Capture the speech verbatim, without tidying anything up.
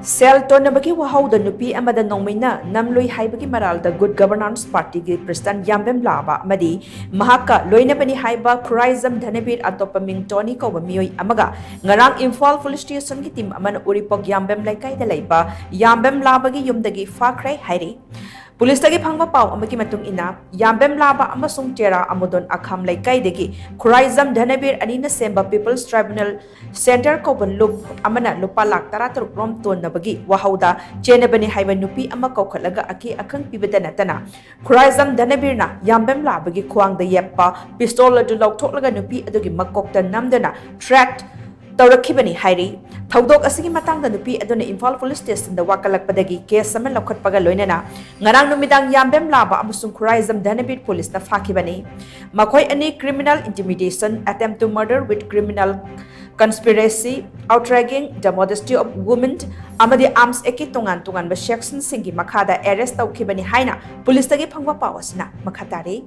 ꯁꯦꯜ ꯇꯣꯟꯅꯕꯒꯤ ꯋꯥꯍꯧꯗ ꯅꯨꯄꯤ ꯑꯃꯗ ꯅꯣꯡꯃꯩꯅ ꯅꯝꯂꯨꯏ ꯍꯥꯏꯕꯒꯤ ꯃꯔꯥꯜꯗ Good Governance Partyꯒꯤ President ꯌꯥꯝꯕꯦꯝ ꯂꯥꯕ ꯑꯃꯗꯤ ꯃꯍꯥꯛꯀ ꯂꯣꯏꯅꯕꯅꯤ ꯍꯥꯏꯕ ꯈꯨꯔꯥꯏꯖꯝ ꯙꯅꯕꯤꯔ ꯑꯇꯣꯞꯄ ꯃꯤꯡ ꯇꯣꯅꯤ ꯀꯧꯕ ꯃꯤꯑꯣꯏ ꯑꯃꯒ ꯉꯔꯥꯡ ꯏꯝꯐꯥꯜ Police Stationꯒꯤ team ꯑꯃꯅ ꯎꯔꯤꯄꯣꯛ ꯌꯥꯝꯕꯦꯝ ꯂꯩꯀꯥꯏꯗ ꯂꯩꯕ ꯌꯥꯝꯕꯦꯝ ꯂꯥꯕꯒꯤ ꯌꯨꯝꯗꯒꯤ ꯐꯥꯈ꯭ꯔꯦ ꯍꯥꯏꯔꯤ꯫ Policeꯇꯒꯤ ꯐꯪꯕ ꯄꯥꯎ ꯑꯃꯒꯤ ꯃꯇꯨꯡ ꯏꯟꯅ, ꯌꯥꯝꯕꯦꯝ ꯂꯥꯕ ꯑꯃꯁꯨꯡ ꯇꯦꯔꯥ ꯑꯃꯨꯗꯣꯟ ꯑꯈꯥꯝ ꯂꯩꯀꯥꯏꯗꯒꯤ ꯈꯨꯔꯥꯏꯖꯝ ꯙꯅꯕꯤꯔ ꯑꯅꯤꯅ ꯁꯦꯝꯕ People's Tribunal Center ꯀꯧꯕ ꯂꯨꯞ ꯑꯃꯅ ꯂꯨꯄꯥ ꯂꯥꯈ ꯇꯔꯥ ꯇꯔꯨꯛ ꯔꯣꯝ ꯇꯣꯟꯅꯕꯒꯤ ꯋꯥꯍꯧꯗ ꯆꯦꯟꯅꯕꯅꯤ ꯍꯥꯏꯕ ꯅꯨꯄꯤ ꯑꯃ ꯀꯧꯈꯠꯂꯒ ꯑꯀꯤ ꯑꯈꯪ ꯄꯤꯕꯗ ꯅꯠꯇꯅ, ꯈꯨꯔꯥꯏꯖꯝ ꯙꯅꯕꯤꯔꯅ ꯌꯥꯝꯕꯦꯝ ꯂꯥꯕꯒꯤ ꯈ꯭ꯋꯥꯡꯗ ꯌꯦꯞꯄ pistol ꯑꯗꯨ ꯂꯧꯊꯣꯛꯂꯒ ꯅꯨꯄꯤ ꯑꯗꯨꯒꯤ ꯃꯀꯣꯛꯇ ꯅꯝꯗꯨꯅ threat ꯇꯧꯔꯛꯈꯤꯕꯅꯤ ꯍꯥꯏꯔꯤ꯫ ꯊꯧꯗꯣꯛ ꯑꯁꯤꯒꯤ ꯃꯇꯥꯡꯗ ꯅꯨꯄꯤ ꯑꯗꯨꯅ ꯏꯝꯐꯥꯜ Police Stationꯗ ꯋꯥꯀꯠꯂꯛꯄꯗꯒꯤ case ꯑꯃ ꯂꯧꯈꯠꯄꯒ ꯂꯣꯏꯅꯅ ꯉꯔꯥꯡ ꯅꯨꯃꯤꯗꯥꯡ ꯌꯥꯝꯕꯦꯝ ꯂꯥꯕ ꯑꯃꯁꯨꯡ ꯈꯨꯔꯥꯏꯖꯝ ꯙꯅꯕꯤꯔ policeꯅ ꯐꯥꯈꯤꯕꯅꯤ꯫ ꯃꯈꯣꯏ ꯑꯅꯤ criminal intimidation, attempt to murder with criminal conspiracy, outragging, the modesty of women ꯑꯃꯗꯤ arms actꯀꯤ ꯇꯣꯉꯥꯟ ꯇꯣꯉꯥꯟꯕ sectionꯁꯤꯡꯒꯤ ꯃꯈꯥꯗ arrest ꯇꯧꯈꯤꯕꯅꯤ ꯍꯥꯏꯅ policeꯇꯒꯤ ꯐꯪꯕ ꯄꯥꯎ ꯑꯁꯤꯅ ꯃꯈꯥ ꯇꯥꯔꯤ꯫